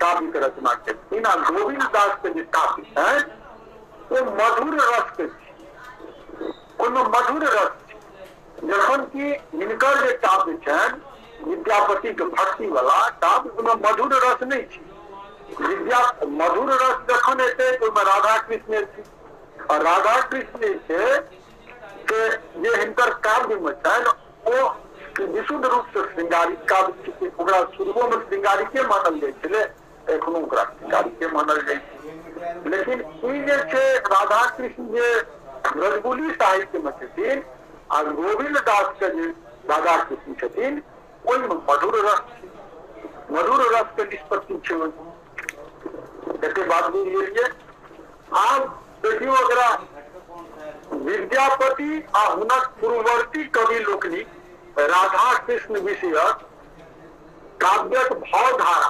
काव्यके रचना केलखिन आ गोविन्द दासके जे काव्य छनि ओ मधुर रसके छै, ओहिमे मधुर रस छै। जखन कि हिनकर जे काव्य छनि विद्यापतिके भक्ति वाला काव्य, ओहिमे मधुर रस नहि छै। विद्या मधुर रस जखन एतै तऽ ओहिमे राधा कृष्ण एथिन, आ राधा कृष्ण जे छै से जे हिनकर काव्यमे छनि ओ विशुद्ध रूपसँ श्रृंगारिक काव्य छिकै। ओकरा शुरुओमे श्रृंगारिके मानल जाइ छलै, एखनो ओकरा श्रृंगारिके मानल जाइ छै। लेकिन ई जे छै राधा कृष्ण जे ब्रजबुली साहित्यमे छथिन आ गोविन्द दासके जे राधा कृष्ण छथिन ओहिमे मधुर रस छै, मधुर रसके निष्पत्ति छै ओहिमे। एते बात बुझि गेलियै। आब देखियौ एकरा विद्यापति आ हुनक पूर्ववर्ती कवि लोकनिक राधा कृष्ण विषयक काव्यक भावधारा